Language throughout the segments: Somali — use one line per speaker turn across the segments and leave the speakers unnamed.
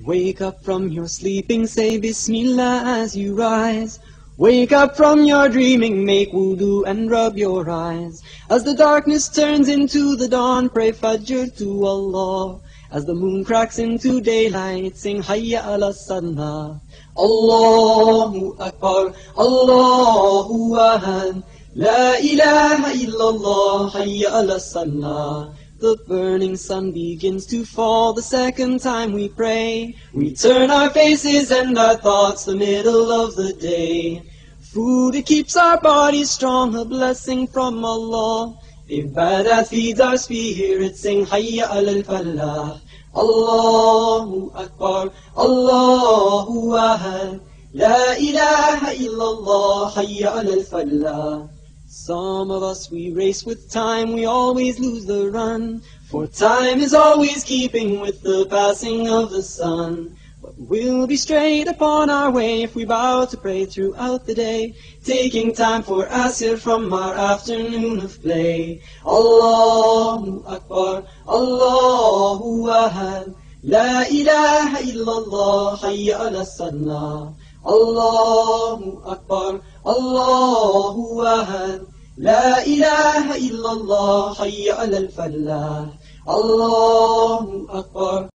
Wake up from your sleeping, say Bismillah as you rise. Wake up from your dreaming, make wudu and rub your eyes. As the darkness turns into the dawn, pray Fajr to Allah. As the moon cracks into daylight, sing Hayya ala Salah. Allahu Akbar, Allahu Ahad, La ilaha illallah, Hayya ala Salah. The burning sun begins to fall the second time we pray. We turn our faces and our thoughts the middle of the day. Food, it keeps our bodies strong, a blessing from Allah. Ibadah feeds our spirit, sing Hayya alal Falah. Allahu Akbar, Allahu Ahad, La ilaha illallah, Hayya alal Falah. Some of us, we race with time, we always lose the run. For time is always keeping with the passing of the sun. But we'll be straight upon our way if we vow to pray throughout the day, taking time for Asr from our afternoon of play. Allahu Akbar, Allahu Ahad, La ilaha illallah, Hayya ala Salah. Allahu Akbar, Allahu Ahad, La ilaha illallah, Hayya ala al-Falah. Allahu Akbar.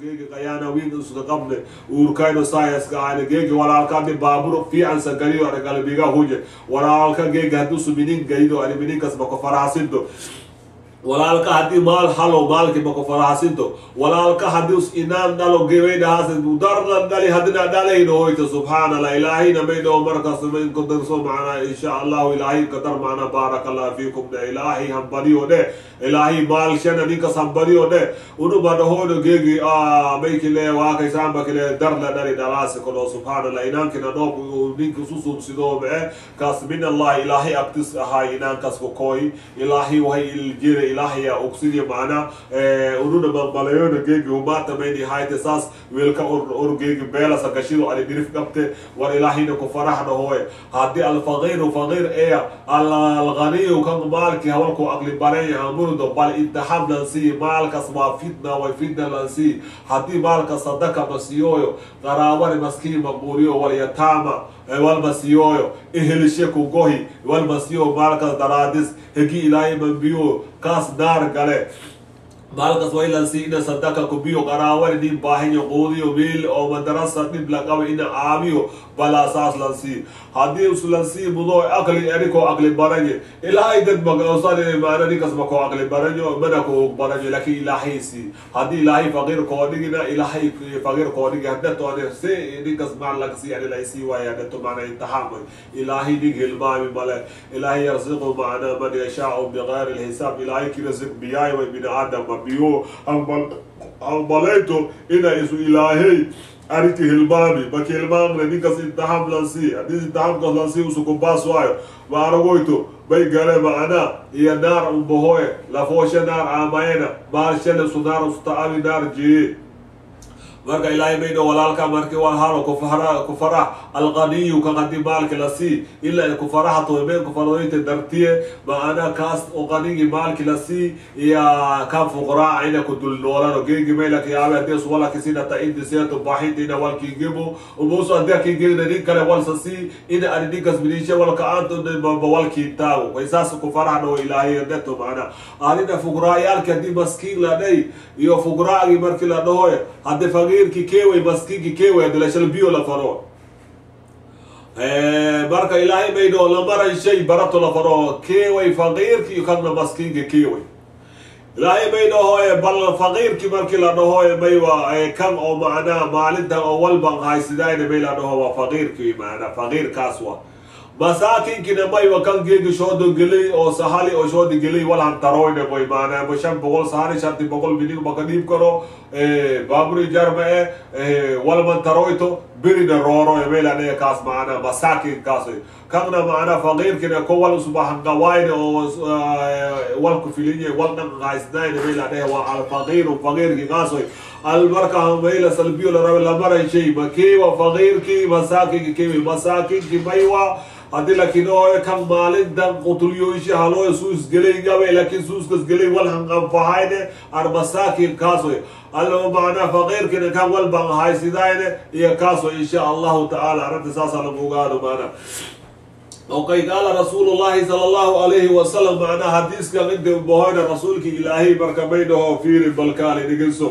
Geegi qayaana wiin usuga qabne uurkayno science-ka ahna geegi walaalka hadii baabur fiican sangaliyo ana galbiga huje walaalka geegi hadduu suminin gaydo ani mininkas mako faraxsinto walaalka haddii maal halo maalki mako faraxsinto walaalka haddii us inaan dhalo geweydhahaas darna dhali haddina dhalayno hoyta subxaanallah ilaahayna maydhoo markaas maynku darso macnaa insha allahu ilaahay kadar macnaa baaraka allah fiikum dhe ilaahay hambadiyo dhe ilaahay maalshana ninkas hambadiyo dhe unuma dhahoyno geegi maykile waakaysaanbakile darna dhali dhalaasi kono subxaanallah inaankina dhoob ninka isu suubsidoo mee kaas min allah ilaahay abtis ahaay inaankas kukooy ilaahay wahay iljira ilaahay ogsidiya macnaa ununa mambalayona geegi humaata mayni hayte saas wiilka ur geegi beelasa gashido ani dhirif qabte war ilaahayna ku faraxna hooye haddii alfaqiiru faqiir ee alghaniyu kan maalki hawalku aqli baran hamurdo bal intixaam lansii maalkas waa fitna way fitna lansii haddii maalka sadaka masiyooyo qaraabani maskiin maquuriyo walyataama walmasiyooyo ehelishe ku gohi walmasiyo maalkas daraadis hegi ilaahay mambiyo kaas naar gale maalkas waa ilansi ina sadaka kubiyo qaraawani nin baahinyo quudiyo miil oo madarasa dhib la qabo ina caabiyo balaa saas lansii haddii uslansii mudo aqli erikoo aqli baranye ilaahay dad maosani maana ninkas makoo aqli baranyo mana ko og baranyo laakiin ilaahay sii haddii ilaahay faqiir koo dhigina ilaahay faqiir koo dhigi haddato ani si ninkas maal laga sii ani laysii waaya haddato macna intixaam way ilaahay nin hilmaami male ilaahay yarsiqu macna man yashaau bigayri lxisaab ilaahay ki rasiq biyaay way bini aadam biyo hambalayto ina isu ilaahay arrintii hilmaami maki hilmaamle ninkas intixaam lansii haddii intixaamkaas lansii usukubaas waayo ma aragoyto bay gale macnaa iyo naar umbahoye lafooshe naar aamayena maalshana su naar usta'abi naar jiye marka ilaahay mayno walaalka markii waa halo ku farax alqaniyu kan haddii maalki la sii ilaa ku faraxato meen ku faradoyta dartiye macnaa kaas oo qanigi maalki la sii iyo kan fuqraaca ina ku dul noolano geegi maylaka yaabe haddii suwalaki sinata inti seeto baaxinta ina walkiigibo umuusu haddii akiigegna nin kale walsa sii ina ani ninkas minishe walka aanto walkiintaago way saas ku faraxno ilaahay dato macnaa arina fuqraayaalki haddii maskiin la dhay iyo fuqraagii markii la dhahoy haddii faqiir keeway maskiinki keeway hadii la shal biyo la faro marka ilaahay maydho lamaran shay barato la faro keeway faqiirki iyo kanna maskiinka keeway ilaahay maydho hooye bal faqiirki markii la dhahoy maywa kan oo macnaa maalintan oo walban haysidayna may la dhaho waa faqiirki macnaa faqiirkaas waa Masaakinkina maywa kan geegi shoodo gelay oo sahali oo shoodo gelay walhan taroyne boy maana bo 500 sahali 500 minig maka dhiib karo baabur ijaar ma e walman taroyto birina rooro meelane kaas maana masaakin kaas kanna maana faqiirkina ko wal subahan qawayne oo wal ku filinye wal dhan qaysnayne meelane waa al faqiir faqiirki kaas albarka meela salbiyo la rabe la maray shay makiwa faqiirki masaakinki kiwi masaakinki maywa haddii laakiin oo kan maalintan qutulyoysha haloo suus gelay gabe laakiin suuskas gelay wal hanqanfahayne ar masaakin kaasoy allo macnaa faqiirkina kan walban haysidayne iyo kaasoy insha allahu tacaala arrinta saasaa lagu ogaado maanaa. Okay, qaala rasuulullahi sala allahu alayhi wasalam macnaa hadiiskan inta bahoyna rasuulki ilaahay marka may dhaho fiiri balkaali dhegeyso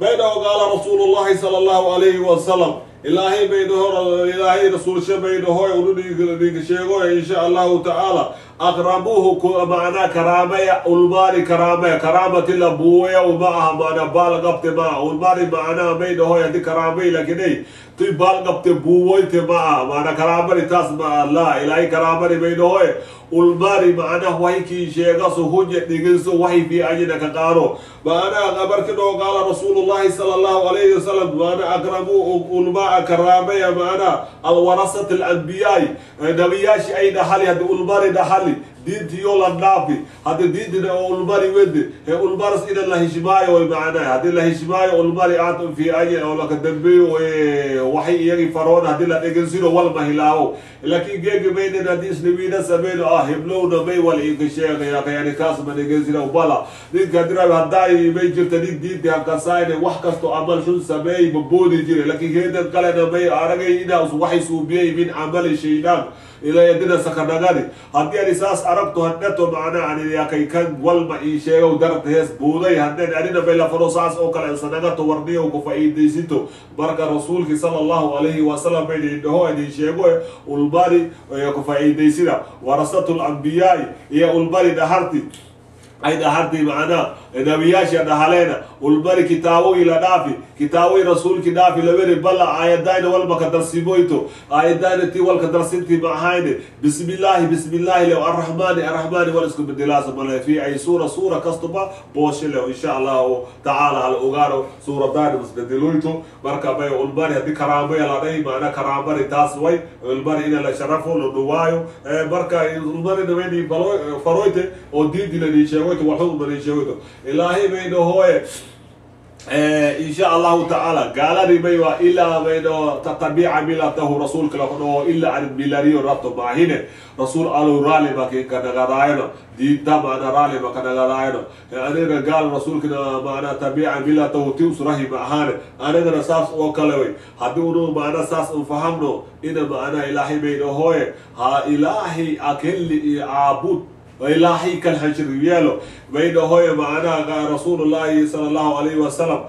may dhaho qaala rasuulullahi sala allahu alayhi wasalam ilaahay bay dhaho ilaahay rasuulsha bay dhaho unu sheego insha allahu tacaala aqrabuhu macnaa karaamaya ulmaani karaamaya karaamati la buuya uma aha macnaa baal qabte ma aha ulmaani macnaa may dhaho haddii karaamay laakiin tuy baal qabte buuwoyte ma aha macnaa karaamani taas ma aha laa ilaahay karaamani may dhaho ulmaani macnaa waykii sheegaso hunye dhigayso waxay fiicanyina ka qaado macnaa markii dhaho qaala rasuulullahi sala allahu alayhi wasalam macnaa aqrabu ulmaa karaamaya macnaa alwarasat alambiyaai nabiyaashi ay dhaxali haddii ulmaani dhaxali diintiyo la dhaafi haddii diintina oo ulmari wede he ulmaras ina la hishmaayo way macnaa haddii la hishmaayo ulmari aad u fiicanye oo laka dambeeyo waxay iyagii faroon haddii la dhegansino walma hilaawo laakiin geegi maynan haddii isliwiina sameyno ah hiblowna may wal inka sheegaya yani kaas ma dhegansino bala ninka dirabi haddaay may jirta nin diinti hankasaayne wax kasto amal xun sameey ma boodi jire laakiin heedan kalena may aragay inaa waxay suubiyey min camali shaydaan ilaa yadina sakanagani haddii ani saas aragto hadhato macnaa ani yakay kan walma ii sheegow darta hees buuday haddeen anina bay la faro saas oo kale sanagato warniyow ku faa'iidaysinto marka rasuulkii sala allahu alayhi wasalam bayna indhaho idin sheego ulmari ku faa'iidaysina warasatu lambiyaai iyo ulmari dhaharti ay dhaharti macnaa nabiyaasha dhahaleena ulmari kitaaboyi la dhaafi kitaaboyi rasuulki dhaafi laweri bala aayadayna walba ka darsimoyto aayadayna tii walka darsintii ma ahayne bismillaahi bismillaahi lew arraxmaani arraxmaani wal isku bedelaasa male fi ay suura suura kastuba booshe lew insha allahu tacaala hal ogaano suuradaani isbedeloyto marka may ulmari haddii karaamaya la dhahi macnaa karaamari taas way ulmari ina la sharafo la dhawaayo marka ulmarina mayni faroyte oo diinti lanii sheegoyto waxu lanii sheegoyto ilaahay bay dhahooye insha allahu tacaala gaaladii may waa ilaa may dhaho tatabica milatahu rasuulka laku dhaho ilaa an milariyo rabto maahine rasuul alow raali ma kinka nagadaayno diinta macna raali ma ka nagadaayno anigana gaal rasuulkina macna tabica milatahu ti usrahi ma ahaane anigana saas oo kale way haddii unu macna saas u fahamno ina macna ilaahay bay dhahooye ha ilaahay akelli iyo caabud ilaahay kan hanshir yeelo bay dhahoye macnaha rasuulullaahi sala allahu alayhi wasalam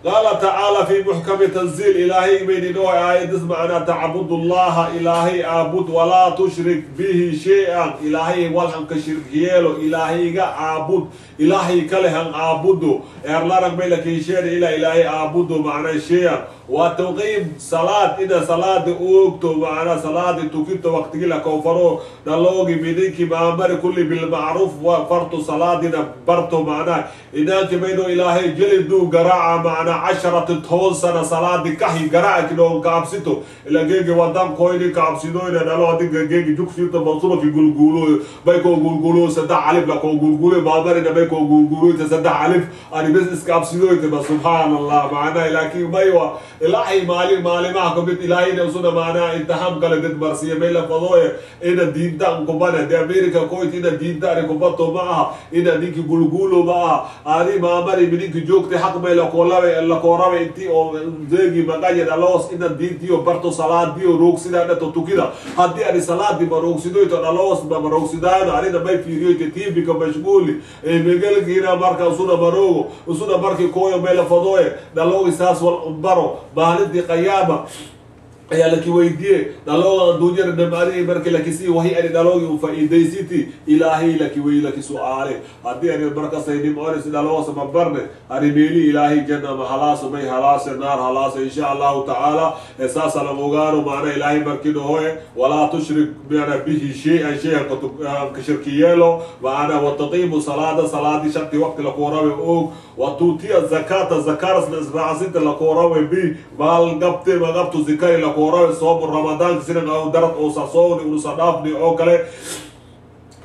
qaala tacaala fi muxkami tanziil ilaahay bayni dhahoy aayadis macnaa tacbud allaha ilaahay aabud walaa tushrik bihi shay-an ilaahay walhan ka shirk yeelo ilaahayga caabud ilaahay kale han caabudo eerlarag bay lakiisheena ilaa ilaahay caabudo macnaa shay-an waa tawqiim salaad ina salaada oogto macnaa salaadi tukinta waqtigi la koonfaro dhaloogi mininki maamari kulli bilmacruuf fartu salaadina barto macnaa inaanki bayno ilaahay jeliduu garaaca macnaa 10 sana salaadi kahi garaaca kidoo kaabsito ila geegi wadan koyni kaabsidoyna dhalo adiga geegi jugsiinta mansuubaki gulguulo bay koo gulguulo 3 alif la koo gulguulo maamarina bay koo gulguulo 3 alif ani bes iskaabsidoyta ba subxaan allah macnaa laakiin maywa ilaahay maalin maalimaha kamid ilaahayna usuna macnaa imtixaan kale dad marsiya may la fadooye ina diinta kubane de america koyt ina diinta ani kubato ma aha ina ninki gulguulo ma aha ani maamari mininki joogtay xaq may lakoolabe lakooraba intii oo zeegi maqanya dhaloos ina diintiyo barto salaadiyo roogsida dhato tukida haddii ani salaadi ma roogsidoyto dhaloos ma roogsidaano anina may fiiriyoyte tvka mashguuli megelkiina marka usuna maroogo usuna markii kooyo may la fadooye dhaloogi saas wal baro maalintii qiyaama. Ayaa laki weydiiye dhalooga adduunyada dhammaanihii markii lakisii wahi ani dhaloogi u faa'iidaysiti ilaahay laki wey laki su'aale haddii ani markasay nimconis dhaloosa ma barne ani meeli ilaahay janna ma halaaso may halaase naar halaase insha allahu tacaala. Saasa lan ogaano macna ilaahay markii dhahoe walaa tushrik mana bihi shay-an shay-an ka shirki yeelo macna wataqiimu salaada salaadii shantii waqti laku warabe og watuutiya zakata zakarasna israacasinta laku warabe bi maal gabte magabtu zikari laku warabe soomu ramadaanka sinan darad uusa sooni unusa dhaafni oo kale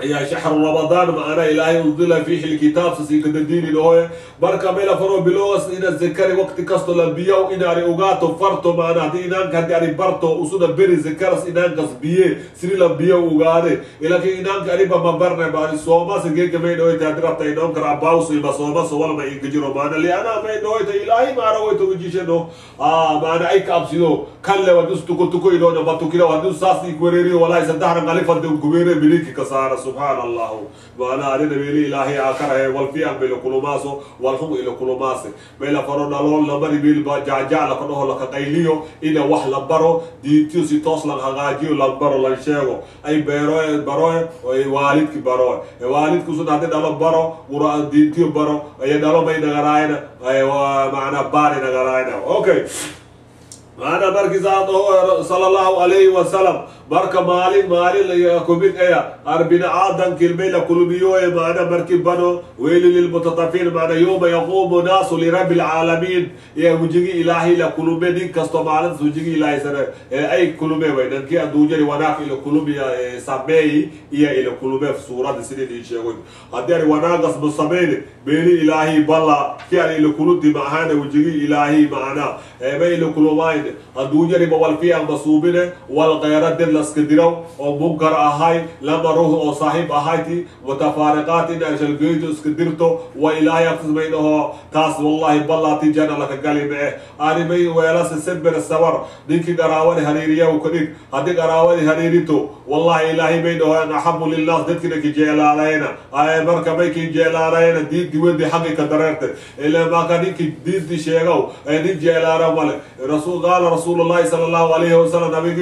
يا شهر رمضان معنا إلهي أنزل فيه الكتاب سيكد الدين له بركة ميلا فرو بلوغس إن الذكر وقت كستو لبيو إن أري أوغاتو فرتو معنا دي إنان كان أري برتو أسونا بري ذكرس إنان كسبيه سري لبيو أوغاري إلكي إنان كأري بمبرنا باري سوما سجيك مين أويت أدربت إنان كراباوس إما سوما سوال ما ينجرو معنا لأنا مين أويت إلهي ما رويتو وجيشنو معنا أي كابسيو كله ودوس تكو تكو إلونا باتوكيلا ودوس ساسي كويري ولا يسدحنا غالي فردو كويري بليكي كسارة سبحان الله وانا اريد بيلي الهي اخره والفيان بالكلماسو والهم الى كلماس بلا فرونا لون لمري بيل جاجا لكنه لك قيليو الى وح لبرو ديتيو سي توس لا هغاجيو لبرو لا شيغو اي بيرو برو اي والدك برو والدك سو دادي دالو برو قران ديتيو برو اي دالو بين غراينا اي معنا باري غراينا اوكي معنا مركز صلى الله عليه وسلم بركة مالي مالي كوميد ايه أربنا آدم كلمة لكلميوه معنا مركب بنو ويل للمتطفين معنا يوم يقوم ناس لرب العالمين يا وجهي إلهي لكلمة دين كستو معنا وجهي إلهي سنة أي كلمة وين نكي أدوجري وناك إلى كلمة سمي يا إلى كلمة في سورة سنين إيش يقول هذي وناك اسم سمين بيني إلهي بلا كي إلى كلمة معنا وجهي إلهي معنا ما إلى كلمة أدوجري بوالفيا مصوبين والغيرات لسكديرو أو منكر أهاي لما روح أو صاحب أهايتي وتفارقات إن أشلقيتو اسكديرتو وإلهي أقصد بينه تاس والله بالله تيجانا لك قالي معه أنا مي ويلاس سبر السور ديكي قراواني هريريا وكديك هدي قراواني هريريتو والله إلهي بينه أنا أحب لله ديكي لك جيلالينا أي مركا ميكي جيلالينا دي دي ودي حقي كدررت إلا ما كان ديكي دي دي شيغو دي جيلالا مالي رسول قال رسول الله صلى الله عليه وسلم نبي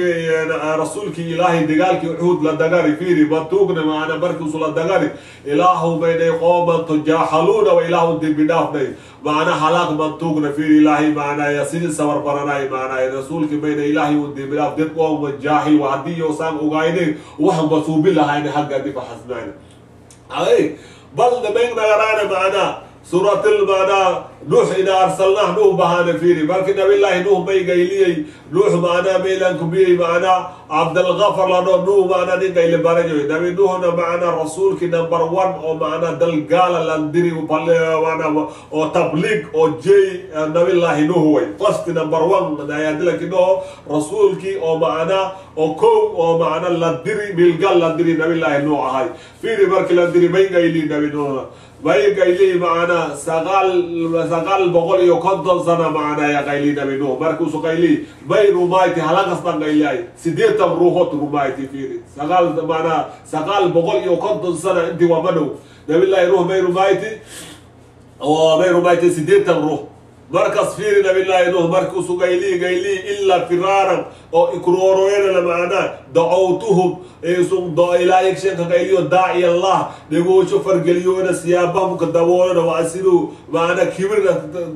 رسولك إلهي دقالك عهود لدقاري فيري بطوقنا معنا بركوس لدقاري إلهو بين قوما تجاحلون وإلهو دي بدافني معنا حلاق منطوقنا فيري إلهي معنا يا سيدي سور برناي معنا رسولك بين إلهي ودي بداف دي قوم جاهل وعدي وسام وقايدين وهم بصوب الله هاي حق دي فحسنين أي بل دمين غرانا معنا سورة المعنى نوح إذا أرسلناه نوح بهانا فيري بلكن نبي الله نوح بي قيلي نوح معنا ميلان كبيري معنا عبد الغفر لنا نوح معنا نين قيل بارجوي نبي نوح معنا رسول كي نمبر 1 أو معنا دلقال لندري وبل أو تبليغ أو جي نبي الله نوح هو فاست نمبر 1 نيادلك نوح رسول كي أو معنا أو كو أو معنا لندري ملقال لندري نبي الله نوح هاي فيري برك لندري بي قيلي نبي نوح بي قيلي معنا سقال بقول يقدر سنة معنا يا قيلي نبي نوح مركوس قيلي بي رمايتي هلاقصنا قيلي سديت روحات رمايتي فيري سقال معنا سقال بقول يقدر سنة أنت ومنو نبي الله يروح بي رمايتي وبي رمايتي سديت روح مركز فيري نبي الله نوح مركوس قيلي قيلي إلا فرارا أو إكروروين لمعنا دعوتهم إيسون دا إلهي شيخ قيليو داعي الله نقول شو فرقليونا سيابهم كدوونا وأسيرو معنا كبرنا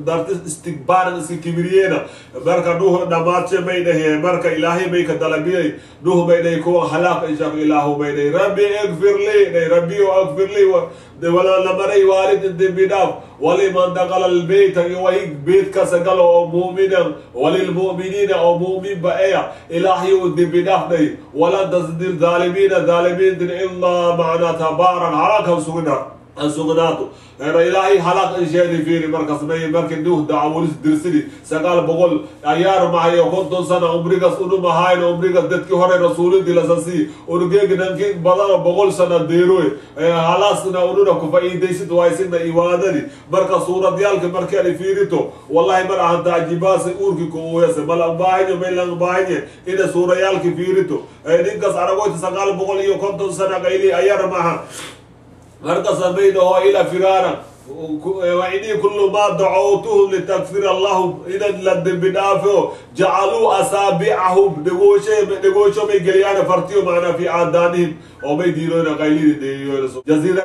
دارت استكبارنا كبرينا مركا نوح نماتش بينه مركا إلهي بيك دلبي نوح بينه يكون حلاق إن شاء الله بينه ربي اغفر لي ربي اغفر لي ولا لمري والد بناف ولمن دخل البيت وهيك بيت كسقل أو مؤمنا وللمؤمنين أو مؤمن بأيا إلهي ودي بنافني ولا تزد الظالمين ظالمين إلا معنا تبارا عراكم سجنا سجناتو أنا إلهي حلاق إنشاني فيني مركز مي مركز نوح دعوة درسني سقال بقول أيار معي وكنت سنة عمري قص أنو مهاين عمري قص دتك هري رسول دي لساسي ورجيك نمكن بدل بقول سنة ديروي خلاص أنو نكفى إيديست وايسنا إيوادني مركز صورة ديالك مركز فيريتو والله مرة عند عجيباس أوركي كويس بل باينه بل باينه إذا صورة ديالك فيريتو نقص عربوت سقال بقول يو كنت سنة قيلي أيار معها مركز بينه إلى فرارا وإني كل ما دعوتهم لتغفر لهم إذا للذنب دافعوا جعلوا أصابعهم دغوشة مي قليانا فرتيو معنا في آذانهم ومي ديرون غيلين ديرون جزيرة.